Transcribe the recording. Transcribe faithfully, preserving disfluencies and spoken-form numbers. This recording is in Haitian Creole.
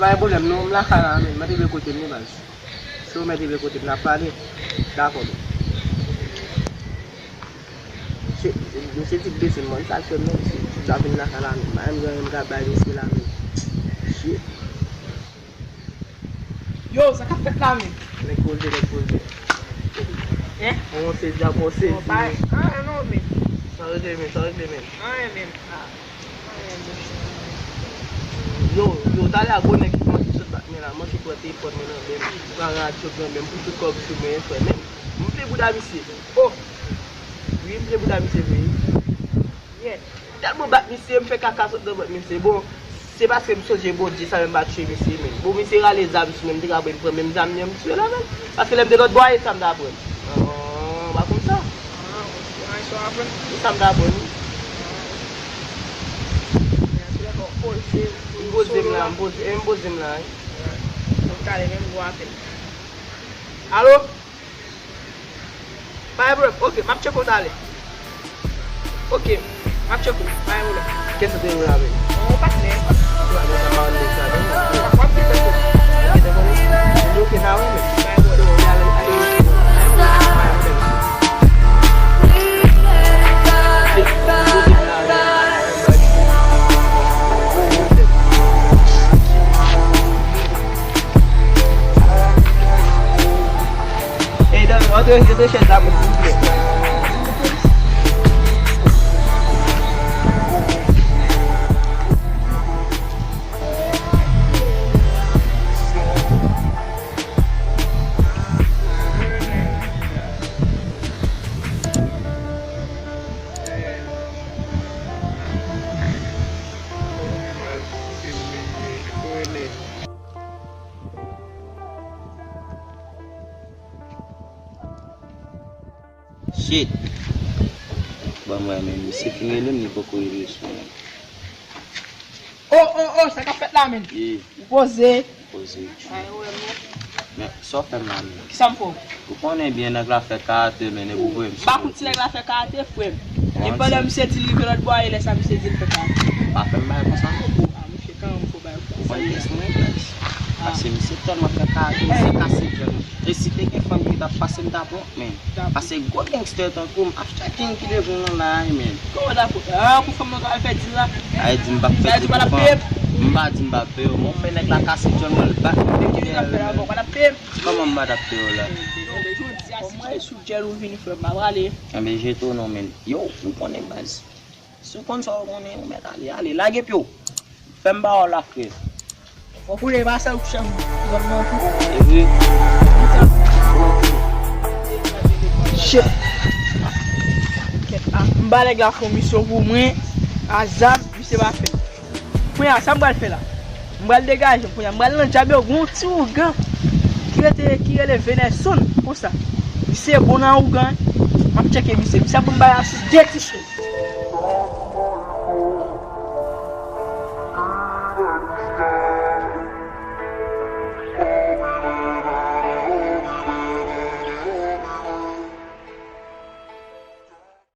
Pa gen pwoblèm non, m lakay la menm, mèt rive kote m wi baz. Si w mèt rive kote m, n ap pale. Dakò, men. Se, se ti blese m, man, sa k fè m menm, si m ta vin lakay la menm. Pa menm gen anyen m ka bay mesye la menm. Shit. Yo, sa k ap fèt la menm? Nèg poze, nèg poze. Hein? On sezi, on sezi. Bon, bay, anyen non, men. Sa regle, men, sa regle, men. Anyen, men. Ah. Yo, yo, talè a gwo nèg ki manke sot bat mwen la, manke pran telefòn mwen nan men m, pran radyo m nan men m, pou tout kòb sou mwen, frè, men m vle bouda misye. Oh! Wi, m vle bouda misye vre. Tèlman bat misye, m fè kaka sot nan vant misye. Bon, se paske m sonje Bondye sa fè m pa tiye misye, men. Bon, misye rale zam sou mwen, m te ka pran menm zam li an, m tiye l avè l. Paske lè m te lòt bò a, e sa m t aprann. Ah, pa konn sa. E sa m t aprann, wi. M poze m la, m poze, e m poze m la, wi. Alo? Pa gen pwoblèm. Ok, m ap tcheke w talè. Ok, m ap tcheke w. Pa gen pwoblèm. Kèt ou te la menm? Yon patnè. Ou pa konn nèg sa non. W ap vin tande. Ok, dakò. Ok, sa wi, men. Pa gen pwoblèm. Ey, dan, antre, antre chèz la, silvouplè. Shit. Ban m wè, men misye fin rele m, li poko rele sou mwen. Oh, oh, oh, sa k ap fèt la, menn? Ye. Ou poze. Poze. Ay, wè, men. Men, sa w fè m la, menn? Kisa m fè w? Ou konnen byen, nèg la fè karate, men, nèg ou voye m sou. M pa konn si nèg la fè karate, frè m. E pandan misye di l rive lòt bò a, e lè sa misye di l fè karate. Pa fè m bagay konsa, non. Ah, misye, kanmenm, fò bagay konsa. Ou konn kiyès mwen ye, guys? Ah. Paske misye tèlman fè karate, misye kase djèl mwen. E si te gen fanm ki t ap pase, m t ap wont, men. Paske gwo gangster tankou m, after king ki devan w la, men. Kòman w t ap wont? Ah, pou fanm nan w t al fè dil la. Ay di m p ap fè dil pou fanm. M pa di m p ap peye w, men w fè nèg la kase djèl mwen, l bat mwen. Kòman m pa t ap peye w la? Kòman e sou djèl ou vini, frè m, m ap ale. Enben, jete w non, men. Yo, ou konnen baz. Si w konn sa w konnen, ou mèt ale, ale, lage pye w. Fè m ba w la, frè. Fò konnen pa sèl ou k chèf zòn nan tou. E vre. Shit. Kèt la. M ba nèg la fon misyon pou mwen. A zam, misye pa fè. Kounye a, sa m pral fè la? M pral degaje m kounye a. M pral nan djab yo, gon ti ougan ki rete, ki rele Venèson, konsa. Misye bon nan ougan, wi. M ap tcheke misye. Misye ap ban m bagay a sou de ti chen.